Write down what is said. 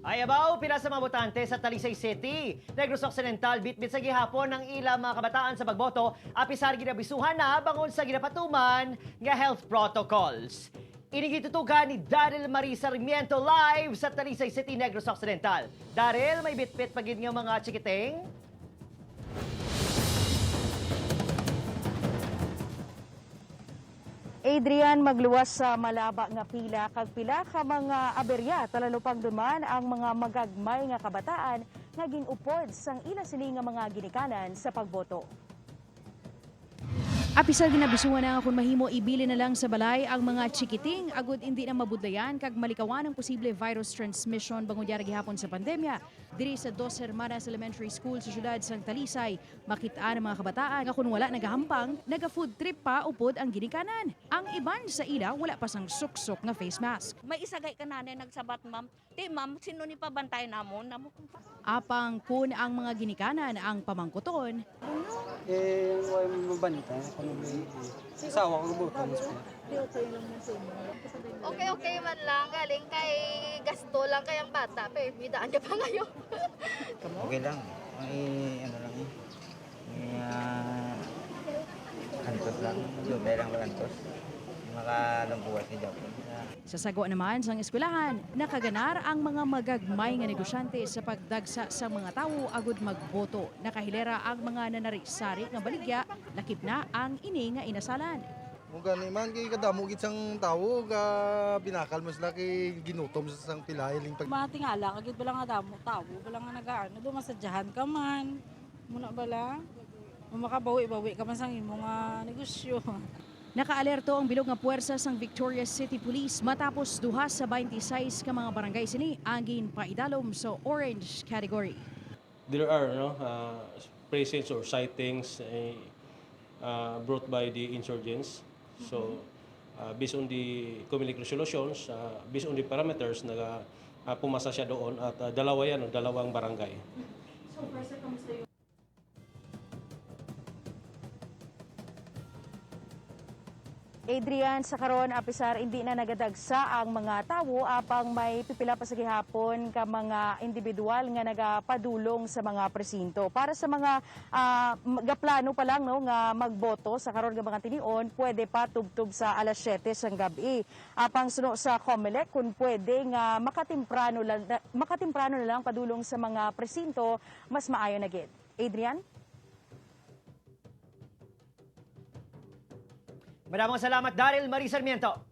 Ay abaw, pila sa mga botante sa Talisay City, Negros Occidental, bitbit sa gihapon ng ilang mga kabataan sa pagboto, apisar ginabisuhan na bangon sa ginapatuman nga health protocols. Inigitutukan ni Daryl Marie Sarmiento live sa Talisay City, Negros Occidental. Daryl, may bitbit pagid nga mga chikiting? Adrian, magluwas sa malaba nga pila kag pila ka mga aberya talalupang duman ang mga magagmay nga kabataan nga ginupod sang ila sini nga mga ginikanan sa pagboto. Apisal ginabisuhan na kung mahimo ibili na lang sa balay ang mga chikiting agud hindi na mabudlayan kag malikawan ang posible virus transmission bangod yara gihapon sa pandemya. Diri sa Dos Hermanas Elementary School sa syudad sang Talisay, makita ang mga kabataan nga kung wala nagahampang, naga-food trip pa upod ang ginikanan. Ang iban sa ila wala pa sang suksok nga face mask. May isagay ka nanay nagsabat, ma'am. Ti, ma'am, sino ni pabantay namon? Namo. Apang kun ang mga ginikanan ang pamangkuton, Eh, wala mo mabantay. Kung may asawa ko buto mas pa. Okay, okay man lang. Galing kay gasto lang kayang bata. Pero bidaan ka pa ngayon. Okay lang. May ano lang eh. May kantos lang. Lupay lang kantos. Makalungkuwas ni Japon. Sa sagwa naman sang eskwelahan, nakaganar ang mga magagmay nga negosyante sa pagdagsa sa mga tawo agud magboto. Nakahilera ang mga nanari-sari nga baligya, lakip na ang ini nga inasalan. Kung gani man kay kadamo gid sang tawo ga binakal mo sila kay ginutom sa sang pilahiling pag Matingala ka gid bala nga damo tawo bala nga nagaano do masadyahan ka man. Muna bala. Makabawi-bawi ka man sang imo nga negosyo. Nakaalerto ang bilog nga puwersa sang Victoria City Police matapos duha sa 26 ka mga barangay sini ang ginpaidalom sa orange category. There are no presence or sightings brought by the insurgents. So, based on the community resolutions, based on the parameters, naga, pumasa siya doon at dalawa yan, no, dalawang barangay. Adrian, sa karon apisar hindi na nagadagsa ang mga tawo apang may pipila pa sa gihapon ka mga individual nga nagapadulong sa mga presinto. Para sa mga gaplano pa lang, no, nga magboto sa karon nga mga tinion, pwede pa tubtob sa alas 7 sang gabi. Apang suno sa COMELEC kung pwede nga makatimprano na lang padulong sa mga presinto, mas maayo na gid. Adrian? Maraming salamat, Daryl Marie Sarmiento.